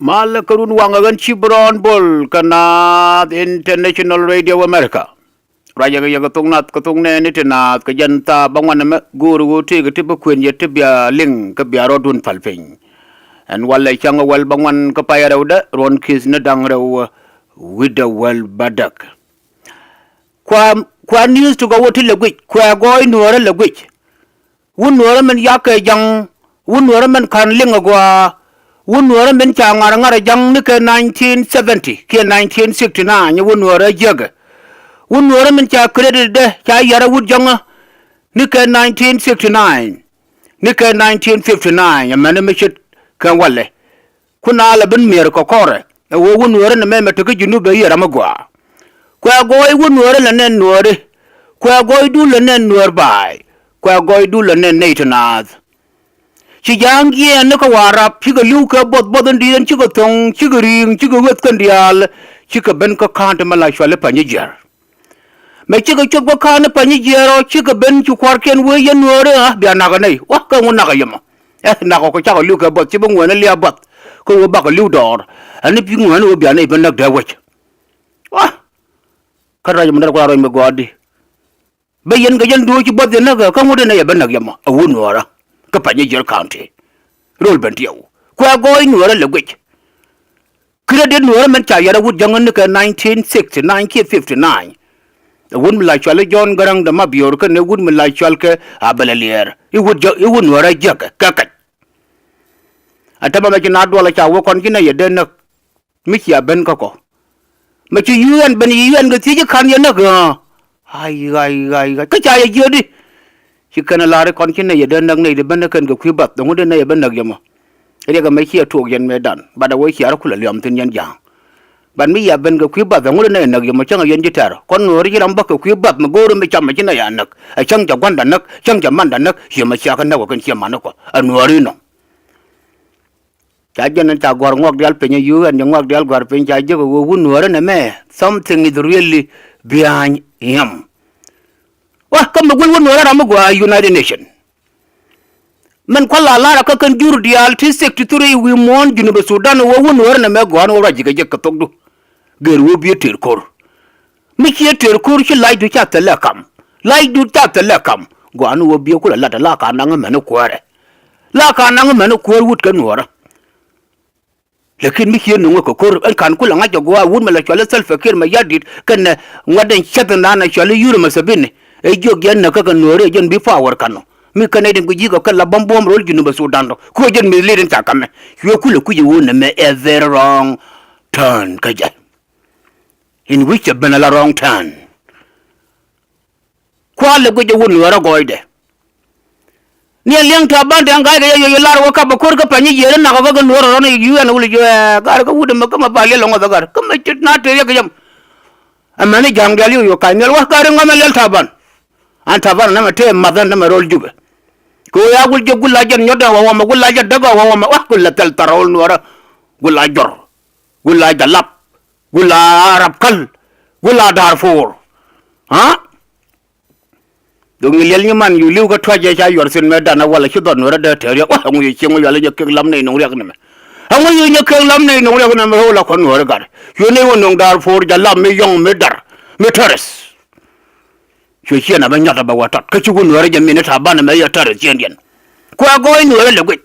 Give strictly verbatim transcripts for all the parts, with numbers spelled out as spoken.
Malɛ kɛ run waŋ ɛ ɣän ci bi rɔɔn bol kä Naath International Radio America. Ruacɛ kɛ yɛ kɛ thok nath kɛ thok nɛɛni ti naath kɛ jɛn thaa bäŋuan ɛmɛ go̱o̱r ɣöö tëëkɛ ti bi kuën yɛ ti bia liŋ kä bia rɔɔdun päl piny. Ɛn walɛ cäŋ ɛ wäl bäŋuan kä pay rɛwdɛ ruɔ̱n ki̱th ni da̱ŋ rɛw wi̱cdɛ wäl bädäk. Kua, kua news ti gɔw ɛ ti lɛ guic, kua gɔɔy nuɔ̱ɔ̱rä lɛ guic. Wun nuɔ̱ɔ̱rä min yakɛ ja̱ŋ, wun nuɔ̱ɔ̱rä min ka̱n liŋ agɔaa, wun nuɔ̱ɔ̱rä min ca ŋa̱r ŋa̱r ja̱ŋ nikɛ nineteen seventy kiɛ nineteen sixty-nine, wun nuɔ̱ɔ̱rä jiäkɛ. Wun nuɔ̱ɔ̱rä min ca credit dɛ ca yar a wut ja̱ŋä nikɛ nineteen sixty-nine, nikɛ nineteen fifty-nine, amäni mi ce̱tkɛ walɛ. Kun a lɛ ben mi̱eer kɛ kɔrɛ ɛ ɣöö wun nuäärä nɛmɛ mɛ te kä Junub ɛ yiëë ram mi gɔaa. Kuɛ gɔɔy wun nuäärä lɛ nɛn nuääri. Kuɛ gɔɔydu lɛ nɛn nuäär baay. Kuɛ gɔɔydu lɛ nɛn nɛy ti naath. Ci ja̱a̱ŋ jiɛɛn ni kä Warap cikɛ li̱w kɛ buɔth buɔth in di̱i̱t ɛn cikɛ tho̱ŋ cikɛ ri̱i̱ŋ cikɛ ɣöth kɛn diaal. Cikɛ ben kä ka̱a̱n ti mɛ la cuali Panyijiɛr. Mɛ cikɛ cop kä ka̱n ni Panyijiɛr ɔ cikɛ ben ci kua̱rkiɛn wee yɛn nuääri ɣä bia nak ɛ nɛy wä kɛ ŋu nak ɛ yɛmɔ. Ɛ nak ɔ kɛ cakɔ li̱w kɛ buɔth ci bi ŋuɛ̈ni lia̱a̱ buɔth kä wee bakɔ li̱w dɔɔr. Ɛn ni bi ŋuɛ̈ni wee bia nɛy bi näk dee wec. Wä kä ruac mi dɛr kua ruac mi gɔaatdi. Bä yɛn kɛ yɛn duɔ̱ɔ̱c ci buɔth yɛn näk ɛ kä ŋu dee nɛy ɛ bi näk yɛmɔ ɛ wut nuäärä. Kä Panyijiɛr County. Rol ben tiɛw kuɛ gɔɔy nuäärä lɛ guic. Credit nuäärä mɛn ca yɛr a wut jäŋä nikɛ nineteen sixty-nine kiɛ fifty-nine. Ɛ wut mi la cual i̱ John Garang de Mabior kɛnɛ wut mi la cual kɛ Abel Alier i̱ wut jɛ i̱ wut nuäärä jiäkɛ kɛ kɛc. Ɛ tämɛ mɛ ci na duɔl ɛ ca wä kɔn ci nɛ yɛ dee näk. Mi cia ben kä kɔ mɛ ci U N ben yi U N kɛ thiec i̱ ka̱n yɛ näk ɣä. Ay ay ay ay kä ca yɛ jiötdi. Ci kɛn ɛ la̱r i̱ kɔn ci nɛy ɛ dee näk nɛy ti ben ɛ kɛn kɛ kui̱ bath ɛŋu dee nɛy ɛ ben näk yɛ mɔ. Riɛk ɛmɛ ciɛ tuɔɔk yɛn mëëdan bat ɛ wee ciaar kulɛ liɔm thi̱n yɛn ja̱a̱ŋ. Bat mi ya ben kɛ kui̱ bath ɛŋu dee nɛy ɛ näk yɛ mɔ cäŋ ɛ yɛn ji̱ tɛ̈r kɔn nuɔɔri ci ram bä kɛ kui̱ bath mi go̱o̱r mi cam ɛ ci nɛy a näk ɛ cäŋ cɛ gua̱nda näk cäŋ cɛ manda näk ciɛ mɛ ciakä näk ɛ kɛn ciɛ mani kɔ ɛ nuɔɔri nɔ. Ca jɛn ɛn ca gɔ̱a̱r ŋuak diaal piny ɛ yio̱o̱k ɛn jɛ ŋuak diaal gɔ̱a̱r piny ca jek ɛ ɣöö wun nuäärä nɛmɛ. Something is really behind him. Wä kä mi guil wun nuäärä ram mi gɔaa United Nation. Mɛn kua̱l la lar ɛ kä kɛn jur diaal ti sixty-three wi̱i̱ muɔ̱ɔ̱n Junub Sudan ɛ ɣöö wun nuäärä nɛmɛ gɔaa ni wä ruac ji̱ kɛ jek kɛ thokdu. Gër wä biɛ tëër ko̱r. Mi ciɛ tëër ko̱r ci lacdu ca thilɛ kam. Lacdu ca thilɛ kam. Gɔaa ni wä biɛ kulɛ lat ɛ la ka naŋ mɛn kuäärɛ. La ka naŋ mɛn kuäär wut kɛ nuäärä. Lakin mi ciɛ nuŋä kɛ ko̱r ɛn ka̱n kulɛ ŋa̱c kɛ gua̱a̱ wut mɛ la cual i̱ Salva Kiir Mayardit kɛnɛ ŋuat ɛn cäth ɛn da̱a̱n ɛ cual i̱ Yoweri Museveni. Ɛ jiök jɛ näk kä kɛ nuääri ɛ jɛn bi power ka̱n ɔ mi kɛn ɛ din ku ji̱ kɛ kɛ la bäm buɔ̱m ro̱l Junub Sudan tɔ kuɛ jɛn mi li̱t ɛn ca ka̱mɛ. Cuɛ kulɛ kui̱c ɛ wut nɛmɛ ɛ very wrong turn kä jɛ. In wi̱c cɛ ben ala wrong turn. Kualɛ guic ɛ wut nuäärä gɔɔydɛ. Ni ɛ liɛŋ Taban tɛŋ ga̱a̱c kɛ yɛ yoc lar wä kap ɛ ko̱r kä pɛny i̱ yiëël inak ɛ kä kɛ nuäärä rɔ̱n i̱ U N wul i̱ jiö ɛ ga̱a̱r kä wut ɛmɛ kä mɛ ba liɛl ɛ ŋɔth ɛ ga̱a̱r kä mɛ ci na tëë riɛk kɛ yɛm. Ɛmɛn i̱ ja̱a̱ŋ diaal i̱ yoc ka̱ny nhial wä ga̱a̱r i̱ ŋɔth mɛ liɛl Taban. An Taban ɛn ɛmɛ tëë math ɛn ɛmɛ ro̱l Jubɛ. Kɛ ɣöö ya gul jiök gul la jɛn nyɔt ɛ wä wä mɛ gul la jɛ däk ɛ wä wä mɛ wä kul lɛ thɛl thar ro̱l nuäärä. Gul la jɔr. Gul la jalap. Gul la Arab Kal. Gul la Darfur. Ha? Dho̱ŋ i̱ liɛl nyiman yu li̱w kä tuac jɛ ca yuɔr thi̱n mɛ dan a walɛ ci dhɔt nuäärä dee tɛɛr yɔk. Ɛŋu yɛ cieŋ wä yual i̱ nyɛ kek lam nɛy nuŋ riɛk nɛmɛ. Ɛŋu yɛ nyɛ kek lam nɛy nuŋ riɛk nɛmɛ ɣöö la kuɔn nuäärä gat. Cuɛ nɛy wä nuŋ Darfur jalap mi yɔ̱ŋ mi dar. Mi tɛrɛth. Cuɛ ciɛn a bä nyɔt a bä wä tɔt kä ci wä nuäärä jɛ min i̱ Taban ɛmɛ yɛ tɛrɛth ciëndiɛn. Kuɛ gɔɔy nuäärä lɛ guic.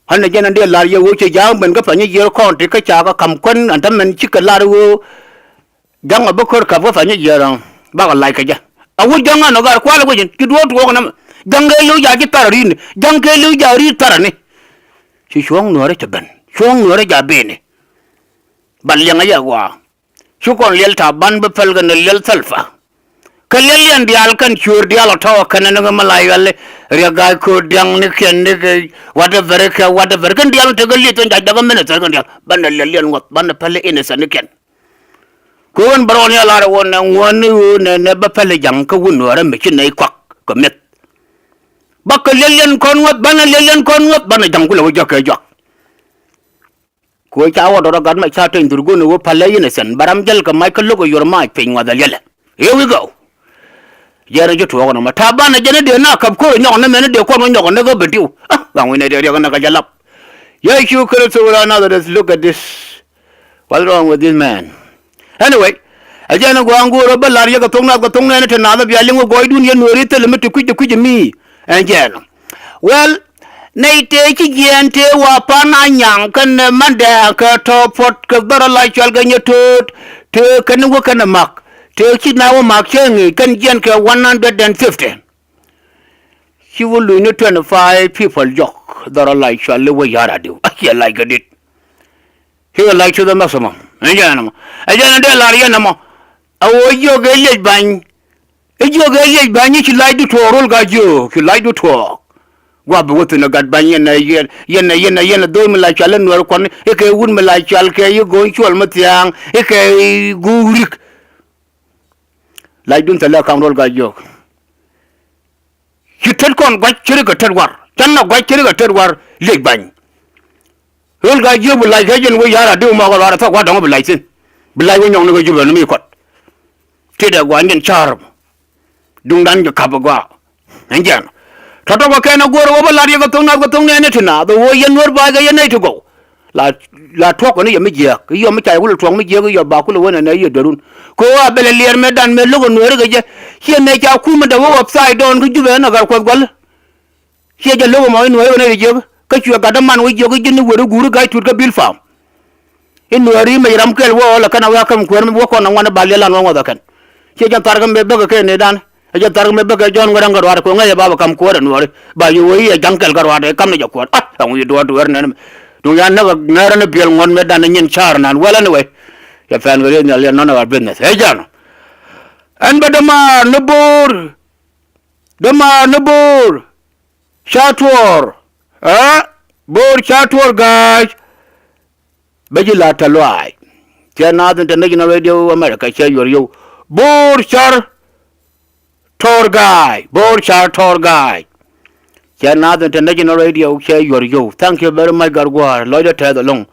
Ɣän ɛ jɛn ɛn dee lar yɛ ɣöö cɛ ja̱a̱ŋ ben kä Panyijiɛr County kä ca kɛ ka̱m kuän ɛn täämɛn cikɛ lar ɣöö ja̱ŋ ɛ bä kör ka̱p kä Panyijiɛr ɔ bakɛ lac kɛ jɛ. A wut ja̱ŋ ɛn ɔ gar kualɛ guic in ci duɔ̱ɔ̱r tuɔɔk ɛn ɛmɛ. Ja̱ŋ kɛ li̱w ja̱ ci thar ri̱i̱ni ja̱ŋ kɛ li̱w ja̱ ri̱i̱t thar ɛni. Ci cuɔ̱ɔ̱ŋ nuäärä cɛ ben cuɔ̱ɔ̱ŋ nuäärä ja̱ ben i̱. Ba liɛŋ ɛ yɛ ɣɔaa. Ci kɔn liɛl Taban bi päl kɛnɛ liɛl Thalpa. Kɛ liɛl yɛn diaal kɛn cuëër diaal ɔ tɔ̱ kɛnɛ ni kɛ mi la yuali. Riɛk ga̱a̱c köör diaŋ ni kiɛn ni kɛ whatever kɛ whatever kɛn diaal tekɛ liɛth ɛn jac däkä minister kɛn diaal banɛ liɛl yɛn ŋuɔth banɛ päl innocent ni kiɛn. Kɛ ɣöö ɛn bä rɔɔn yɛ lar ɛ ɣöö nɛ ŋuäär ni ɣöö nɛ nɛ bä päl ja̱ŋ kä wun nuäärä mi ci nɛy kɔak kɛ mi̱eth. Bakɛ liɛl yɛn kɔn ŋuɔth banɛ liɛl yɛn kɔn ŋuɔth banɛ ja̱ŋ kulɛ wä jɔk kɛ jɔak. Kɛ ɣöö ca wä dɔrɔ gat mɛ ca teny dhurgon ɛ ɣöö palɛ innocent bɛ ram jäl kɛ mac kä lo̱k ɛ yuɔr mac piny ŋuath ɛ liɛlɛ. Here we go. Jɛn ɛ ji̱ tuɔɔk ɛnɔ mɛ Taban ɛ jɛn ɛ dee na käp ko̱r ɛ nyɔk ɛnɛ mɛn ɛ dee kuɔn wä nyɔk ɛnɛ kä ben diw. Ah ɣaŋ wi̱cnɛ dee riɛk ɛnɛ kɛ jɛ lap. Yecu Kritho, will another just look at this. What's wrong with this man? Anyway, ɛ jɛn ɛ gua̱a̱ŋ go̱o̱r ɛ bä la̱r yɛ kɛ thok nath kɛ thok nɛɛni te naath ɛ bia liŋ wä gɔɔydun yɛ nueeri thilɛ mi ti kui̱c ti kui̱c mi. Ɛn jɛn. Well, nɛy tëë ci jiɛɛn tëë wa pan a nyaŋ kɛn ɛ mandɛ kɛ tɔ̱ puɔ̱t kɛ dhɔr ɛ la cɔal kɛ nyɛ to̱o̱t tëë kɛn wä kɛn ɛ ma̱k tëë ci na wä ma̱k cä ŋi̱i̱c kɛn jiɛɛn kɛ one hundred and fifty. Ci wä luny ni twenty five people jɔk dhɔr a la cɔal i̱ wä ya̱r adiu a ciɛ lac kɛ dit. Ci kɛ lac to the maximum. Ɛ jɛn ɛmɔ ɛ jɛn ɛ dee la̱r yɛn ɛmɔ. A ɣöö jiök ëë liec ba̱ny. I̱ jiök ëë liec ba̱ny i̱ ci lacdu tuɔɔk ro̱l ka jiök ci lacdu tuɔɔk. Gua̱a̱p bi wä thi̱n ɛ gat ba̱ny yɛn ɛ yɛn ɛ yɛn ɛ yɛn ɛ dho̱o̱l mi la cɔal i̱ nuɛɛr kuɔn i̱ kɛ wut mi la cɔal kɛ i̱ go̱o̱ny cuɔl mi thia̱a̱ŋ i̱ kɛ i̱ guuk rik. Lacdun thilɛ ka̱m ro̱l ka jiök. Ci tet kɔn gua̱c ci ri kɛ tet war. Can na gua̱c ci ri kɛ tet war liec ba̱ny. Ɣöl ka jiök bi lac kɛ jɛn wec ya̱r a diw mɔk ɛ luaar ɛ thɔk gua̱ dɔ̱ŋ bi lac thi̱n. Bi lac wec nyɔŋni kɛ jupɛ ni mi kɔt. Tëëdɛ gua̱n jɛn ca̱r. Duŋdan kɛ ka̱p ɛ gɔaa. Ɛn jɛn tɔ̱tɔ̱ kɛ kɛn ɛ guɔ̱r ɛ wä bä la̱t yɛ kɛ tho̱ŋ nath kɛ tho̱ŋ nɛɛni ti naath ɛ ɣöö yɛn nuäär ba̱a̱c kɛ yɛn nɛy ti gɔw. La la tuɔ̱k kɛn i̱ yɛ mi jiääk i̱ yɔ mi ca yɛ wul ɛ tuɔ̱k mi jiääk i̱ yɔ ba kulɛ wen ɛn ɛ yɛ därun. Kɛ ɣöö a bɛl ɛ liɛɛr mëëdan mëë lo̱k ɛ nuääri kɛ jɛ. Ciɛ mëë ca kumɛ dɛ wä upside down kä jupɛ ɛn ɛ gat kuɔth gua̱l. Ciɛ jɛ lo̱k ɛmɔ i̱ nuääri wen ɛ yɛ jiääk kä cuɛ gat däman wä jiääk i̱ ji̱n i̱ weri guuri ga̱c tut kä bil pam. I̱ nuääri mec ram kɛl wä ɣɔl ɛ kɛn a wä a käm kuäär mi wä kɔn a ŋuan i̱ ba liɛl an wä ŋuɔth ɛ kɛn. Ciɛ jɛn tharkɛ mëë bäkɛ kɛ nëëdan. Ɛ jɛn tharkɛ mëë bäkɛ jɔ̱ɔ̱n ŋäräŋ kɛ ruaadɛ kɛ ŋäc ɛ ba bɛ ka̱m kuäärɛ nuääri ba yɛ wee i̱ ɛ ja̱ŋ kɛl kä ruaadɛ i̱ ka̱m ni jɛ kuäär a ɛŋu yɛ duɔ̱ɔ̱r dueer nɛn. Duŋ yan näk ɛ ŋäärä ni biɛl ŋuɔ̱t mëë dan i̱ nyin ca̱r nan wälä ni wee. Cɛ pɛn kɛ rieth nhial yɛn nɔn ɛ ɣa̱r business ɛ jɛn. Ɛn bä dämaar ni bo̱o̱r. Dämaar ni bo̱o̱r. Ca tuɔɔr. Ɛ bo̱o̱r ca tuɔɔr ga̱a̱c. Bä ji̱ la̱t tɛ̈th lɔaac. Cɛ Naath International Radio America cɛ yuɔr yio̱w. Bo̱o̱r cär tour guide. Bo̱o̱r cär tour guide. Cɛ Naath International Radio cɛ yuɔr yio̱w. Thank you very much gat gua̱a̱r lɔcdä tɛth ɛlɔ̱ŋ.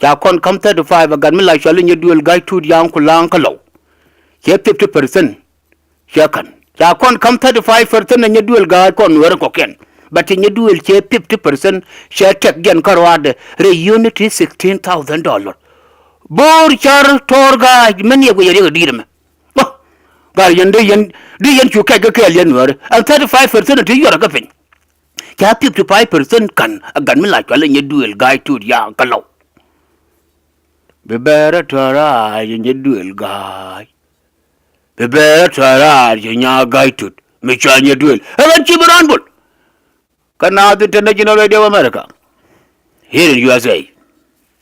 Ca kɔn ka̱m thirty five ɛ gat mi la cɔal i̱ Nyaduëël Ga̱a̱c Tut Yaŋ Kulaŋ kä Lɔw. Cɛ fifty percent. Cɛ ka̱n ca kɔn ka̱m thirty five percent ɛ Nyaduëël Ga̱a̱c kɔn Nuäärä kɔ̱kiɛn. But ti Nyaduëël cɛ fifty percent cɛ tɛk jɛn kä ruaadɛ rɛy unit i̱ sixteen thousand dollar. Bo̱o̱r cär tour guide mi niɛp kɛ yɛ riɛk ɛ di̱i̱t ɛmɛ. Wä gat yɛn dee yɛn dee yɛn cu kɛc kä kɛɛl yɛn Nuäärä ɛn thirty five percent ti yuɔrɛ kä piny. Ca fifty five percent ka̱n ɛ gat mi la cɔal i̱ Nyaduëël Ga̱a̱c Tut Yaŋ kä Lɔw. Bi bɛɛrɛ tua̱r raar yɛ Nyaduëël Ga̱a̱c. Bi bɛɛrɛ tua̱r raar yɛ Nya̱a̱ Ga̱a̱c Tut mi cɔal Nyaduëël. Ɛ ɣän ci bi raan bol. Kä Naath International Radio of America. Here in U S A.